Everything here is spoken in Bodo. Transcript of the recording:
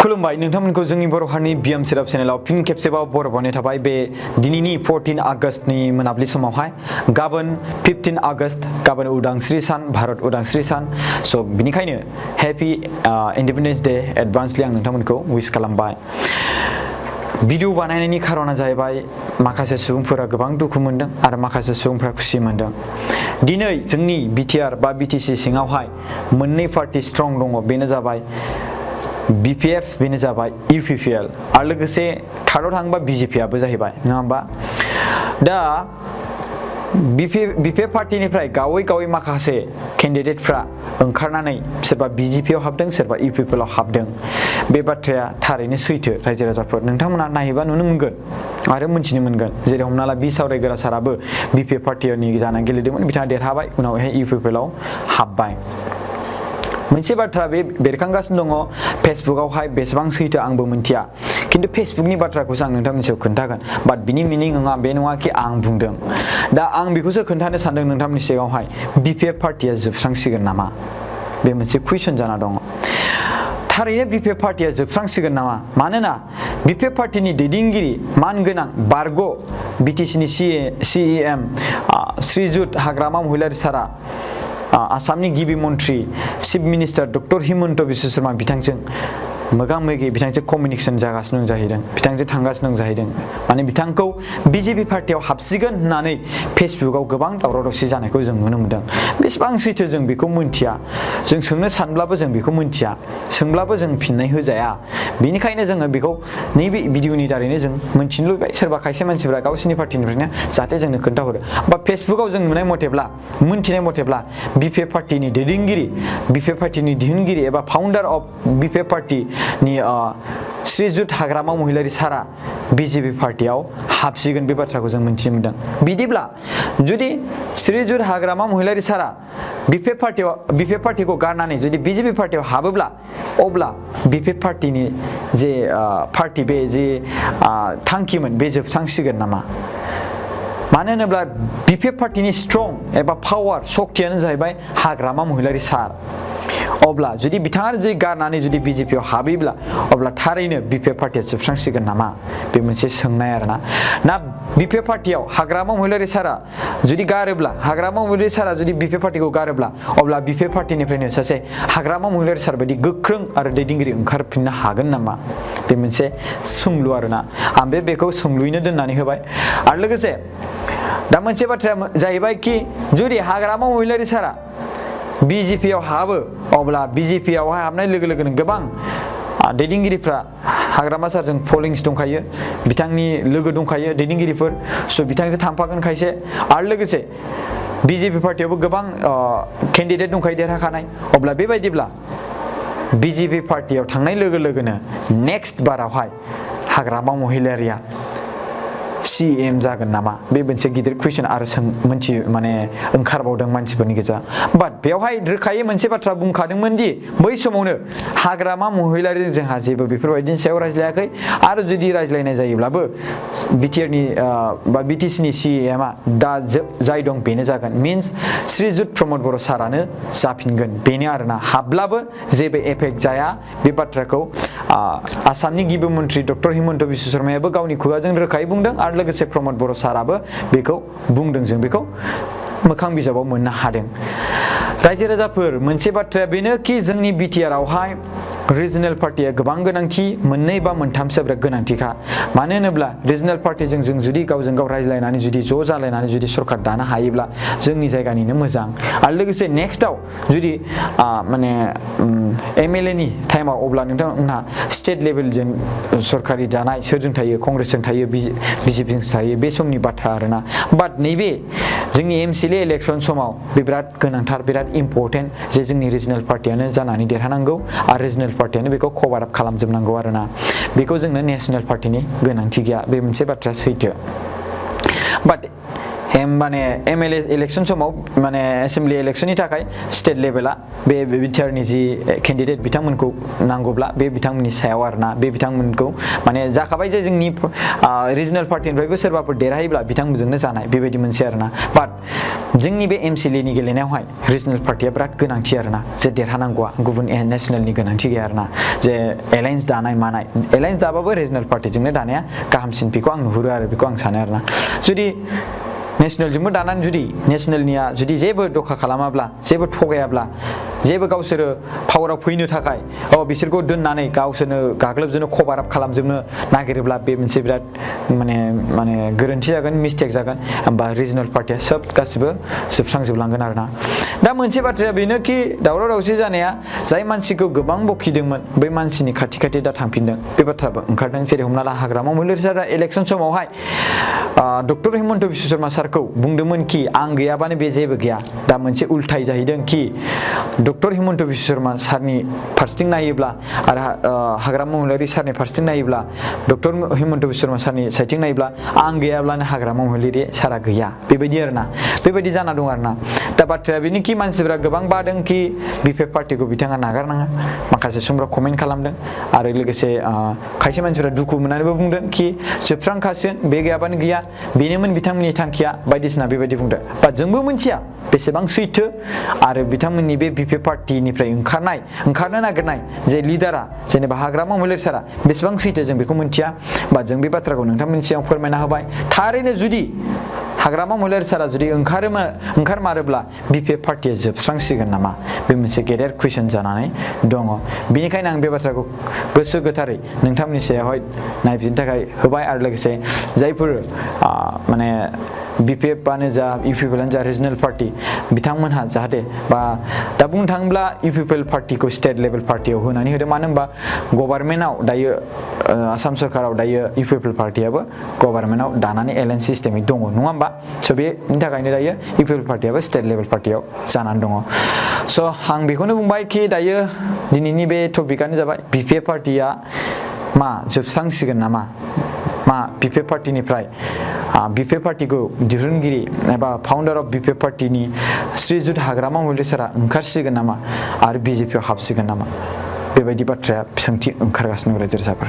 खुलुमबाय नोंथांमोनखौ जोंनि बर' हारिनि BM सेटआप चेनेलाव फिन खेबसेबाव बरायनाय थाबाय बे दिनैनि 14 आगस्तनि मोनाबिलि समावहाय गाबोन 15 आगस्त गाबोन उदांस्रि सान भारत उदांस्रि सान स' बिनिखायनो हेपि इन्डिपेन्डेन्स डे एडभान्सलि आं नोंथांमोनखौ विश खालामबाय भिडिअ बानायनायनि खारना जाहैबाय माखासे सुबुंफोरा गोबां दुखु मोनदों आरो माखासे सुबुंफोरा खुसि मोनदों दिनै जोंनि BTR बा BTC सिङावहाय मोननै पार्टी स्ट्रं दङ बेनो जाबाय BPF बेनो जाबाय UPPL आरो लोगोसे थार्डआव थाङोबा BJP आबो जाहैबाय नङा होमबा दा BPF पार्टीनिफ्राय गावै माखासे केन्डिडेटफ्रा ओंखारनानै सोरबा BJP आव हाबदों सोरबा UPPL आव हाबदों बे बाथ्राया थारैनो सैथो रायजो राजाफोर नोंथांमोना नायबा नुनो मोनगोन आरो मोनथिनो मोनगोन जेरै हमना ला बि सावरायग्रा साराबो BPF पार्टीनि जानानै गेलेदोंमोन बिथाङा देरहाबाय उनावहाय UPPL आव हाबबाय मोनसे बाथ्रा बे बेरखांगासिनो दङ फेसबुकआवहाय बेसेबां सैथो आंबो मिन्थिया खिन्थु फेसबुकनि बाथ्राखौसो आं नोंथांनि सायाव खोन्थागोन बाट बिनि मिनिंआ बे नङा कि आं बुंदों दा आं बेखौसो खोन्थानो सानदों नोंथांनि सिगाङावहाय BPF पार्टीया जोबस्रांसिगोन नामा बे मोनसे कुइसन जाना दङ थारैनो BPF पार्टीया जोबस्रांसिगोन नामा मानोना BPF पार्टीनि दैदेनगिरि मानगोनां बारग' BTCनि CEM श्रीजुत हाग्रामा महिलारी सारा आसामनि गिबि मन्त्रि chief minister doctor Himanta Biswa Sarma बिथांजों मोगा-मोगि बिथांजों कमिउनिकेशन जागासिनो दं जाहैदों बिथांजों थांगासिनो दं जाहैदों माने बिथांखौ BJP पार्टीयाव हाबसिगोन होननानै फेसबुकआव गोबां दावराव-दावसि जानायखौ जों नुनो मोनदों बेसेबां सैथो जों बेखौ मिन्थिया जों सोंनो सानब्लाबो जों बेखौ मिन्थिया सोंब्लाबो जों फिननाय होजाया बेनिखायनो जोङो बेखौ नैबे भिडिअनि दारैनो जों मिन्थिनो लुबैबाय सोरबा खायसे मानसिफ्रा गावसिनि पार्टीनिफ्रायनो जाहाथे जोंनो खोन्थाहरो बा फेसबुकआव जों नुनाय मथेब्ला मिन्थिनाय मथेब्ला BPF पार्टीनि दैदेनगिरि BPF पार्टीनि दिहुनगिरि एबा फाउन्डार अफ BPF पार्टी नि श्रीजुत हाग्रामा महिलारी सारा BJP पार्टीयाव हाबसिगोन बे बाथ्राखौ जों मिन्थिनो मोनदों बिदिब्ला जुदि श्रीजुत हाग्रामा महिलारी सारा BPF पार्टीखौ गारनानै जुदि BJP पार्टीयाव हाबोब्ला अब्ला BPF पार्टीनि जे पार्टी बे जे थांखिमोन बे जोबस्रांसिगोन नामा मानो होनोब्ला BPF पार्टीनि स्ट्रं एबा पावार शक्तियानो जाहैबाय हाग्रामा महिलारी सार अब्ला जुदि बिथाङा जुदि गारनानै जुदि BJP आव हाबैब्ला अब्ला थारैनो BPF पार्टीया जोबस्रांसिगोन नामा बे मोनसे सोंनाय आरोना ना BPF पार्टीयाव हाग्रामा महिलारी सारा जुदि गारोब्ला हाग्रामा महिलारी सारा जुदि BPF पार्टीखौ गारोब्ला अब्ला BPF पार्टीनिफ्रायनो सासे हाग्रामा महिलारी सार बायदि गोख्रों आरो दैदेनगिरि ओंखारफिननो हागोन नामा बे मोनसे सोंलु आरोना आं बेखौ सोंलुयैनो दोननानै होबाय आरो लोगोसे दा मोनसे बाथ्राया जाहैबाय कि जुदि हाग्रामा महिलारी सारा BJP आव हाबो अब्ला BJP आवहाय हाबनाय लोगो लोगोनो गोबां दैदेनगिरिफ्रा हाग्रामा सारजों फलोइंस दंखायो बिथांनि लोगो दंखायो दैदेनगिरिफोर स' बिथांजों थांफागोन खायसे आरो लोगोसे BJP पार्टीयावबो गोबां केन्डिडेट दंखायो देरहाखानाय अब्ला बेबायदिब्ला BJP पार्टीयाव थांनाय लोगो लोगोनो नेक्स्ट बारावहाय हाग्रामा महिलारिया CM जागोन नामा बे मोनसे गिदिर कुइसन आरो माने ओंखारबावदों मानसिफोरनि गेजेराव बाट बेवहाय रोखायै मोनसे बाथ्रा बुंखादोंमोन दि बै समावनो हाग्रामा महिलारिजों जोंहा जेबो बेफोरबायदिनि सायाव रायज्लायाखै आरो जुदि रायज्लायनाय जायोब्लाबो BTRनि बा BTCनि CEM आ दा जाय दं बेनो जागोन मिन्स श्रीजुत प्रमद बर' सारानो जाफिनगोन बेनो आरोना हाब्लाबो जेबो एफेक्ट जाया बे बाथ्राखौ आसामनि गिबि मन्त्रि डक्टर हिमन्त बिश्व शर्मायाबो गावनि खुगाजों रोखायै बुंदों आरो लोगोसे प्रमद बर' साराबो बेखौ बुंदों जों बेखौ मोखां बिजाबाव मोननो हादों रायजो राजाफोर मोनसे बाथ्राया बेनो कि जोंनि BTR आवहाय रिजनेल पार्टीया गोबां गोनांथि मोननै बा मोनथामसो बिराद गोनांथिखा मानो होनोब्ला रिजनेल पार्टीजों जों जुदि गावजों गाव रायज्लायनानै जुदि ज' जालायनानै जुदि सरकार दानो हायोब्ला जोंनि जायगानिनो मोजां आरो लोगोसे नेक्स्टआव जुदि माने MLA नि टाइमाव अब्ला नोंथांमोनहा स्टेट लेभेलजों सरकारि दानाय सोरजों थायो कंग्रेसजों थायो BJPजों थायो बे समनि बाथ्रा आरोना बाट नैबे जोंनि MCLA इलेक्सन समाव बे बिराद गोनांथार बिराद इम्पर्टेन्ट जे जोंनि रिजनेल पार्टीयानो जानानै देरहानांगौ आरो रिजनेल पार्टीयानो बेखौ कभार आप खालामजोबनांगौ आरोना बेखौ जोंनो नेशनेल पार्टीनि गोनांथि गैया बे मोनसे बाथ्राया सैथो बाट माने एमएलए इलेक्शन समाव माने एसेम्बली इलेक्शननि थाखाय स्टेट लेभेला बे बिटिआरनि जि कैंडिडेट बिथांमोनखौ नांगौब्ला बे बिथांमोननि सायाव आरोना बे बिथांमोनखौ माने जाखाबाय जे जोंनि रिजनल पार्टिनिफ्रायबो सोरबाफोर देरहायोब्ला बिथांमोनजोंनो जानाय बेबायदि मोनसे आरोना बाट जोंनि बे एमसिएलएनि गेलेनायावहाय रिजनल पार्टिया बिराद गोनांथि आरोना जे देरहानांगौआ गुबुन नेशनेलनि गोनांथि गैया आरोना जे एलायन्स दानाय मानाय एलायन्स दाबाबो रिजनल पार्टिजोंनो दानाया गाहामसिन बेखौ आं नुहुरो आरो बेखौ आं सानो आरोना जुदि नेशनेलजोंबो दानानै जुदि नेशनेलनिया जुदि जेबो दखा खालामाब्ला जेबो थगायाब्ला जेबो गावसोरो पावाराव फैनो थाखाय बिसोरखौ दोननानै गावसोरनो गाग्लोबजोबनो कभार आप खालामजोबनो नागिरोब्ला बे मोनसे बिराद माने गोरोन्थि जागोन मिस्टेक जागोन होमबा रिजनल पार्टिया सब गासिबो जोबस्रांजोबलांगोन आरोना दा मोनसे बाथ्राया बेनो कि दावराव दावसि जानाया जाय मानसिखौ गोबां बखिदोंमोन बै मानसिनि खाथि खाथि दा थांफिनदों बे बाथ्राबो ओंखारदों जेरै हमना ला हाग्रामा महिलारि सारा इलेक्शन समावहाय डक्टर हिमन्त बिश्व शर्मा सारखौ बुंदोंमोन कि आं गैयाबानो बे जेबो गैया दा मोनसे उल्थाय जाहैदों कि डक्टर हिमन्त बिश्व शर्मा सारनि फारसेथिं नायोब्ला आरो हाग्रामा महिलारि सारनि फारसेथिं नायोब्ला डक्टर हिमन्त बिश्व शर्मा सारनि साइडथिं नायोब्ला आं गैयाब्लानो हाग्रामा महिलारि सारा गैया बेबायदि आरोना बेबायदि जाना दं आरोना दा बाथ्राया बेनो कि मानसिफोरा गोबां बादों कि बिपिएफ पार्टिखौ बिथाङा नागारनाङा माखासे सुबुंफोरा कमेन्ट खालामदों आरो लोगोसे खायसे मानसिफोरा दुखु मोननानैबो बुंदों कि जोबस्रांखासिगोन बे गैयाबानो गैया बेनोमोन बिथांमोननि थांखिया बायदिसिना बेबायदि बुंदों बा जोंबो मिथिया बेसेबां सैथो आरो बिथांमोननि बे बिपिएफ पार्टिनिफ्राय ओंखारनो नागिरनाय जे लिडारा जेनेबा हाग्रामा महिलारि सारा बेसेबां सैथो जों बेखौ मिथिया बा जों बे बाथ्राखौ नोंथांमोननि सिगाङाव फोरमायना होबाय थारैनो जुदि हाग्रामा महिलारि सारा जुदि ओंखारमारोब्ला बिपिएफ पार्टिया जोबस्रांसिगोन नामा बे मोनसे गेदेर कुइसन जानानै दङ बेनिखायनो आं बे बाथ्राखौ गोसो गोथारै नोंथांमोननि सायावहाय नायबिजिरनो थाखाय होबाय आरो लोगोसे जायफोर माने बिपिएफआनो जा इउपिपिएलआनो जा रिजनेल पार्टि बिथांमोनहा जाहाथे बा दा बुंनो थाङोब्ला इउपिपिएल पार्टिखौ स्टेट लेभेल पार्टियाव होनानै होदों मानो होनबा गभर्नमेन्टआव दायो आसाम सरकाराव दायो इउपिपिएल पार्टियाबो गभर्नमेन्टआव दानानै एलायन्स सिस्टेमै दङ नङा होमबा स' बेनि थाखायनो दायो इउपिपिएल पार्टियाबो स्टेट लेभेल पार्टियाव जानानै दङ स' आं बेखौनो बुंबाय कि दायो दिनैनि बे टपिकआनो जाबाय बिपिएफ पार्टिया मा जोबस्रांसिगोन नामा मा बिपिएफ पार्टिनिफ्राय बिपिएफ पार्टिखौ दिहुनगिरि एबा फाउन्डार अफ बिपिएफ पार्टिनि श्रीजुत हाग्रामा महिलारि सारा ओंखारसिगोन नामा आरो बिजेपिआव हाबसिगोन नामा बेबायदि बाथ्राया सोंथि ओंखारगासिनो रायजो राजाफोर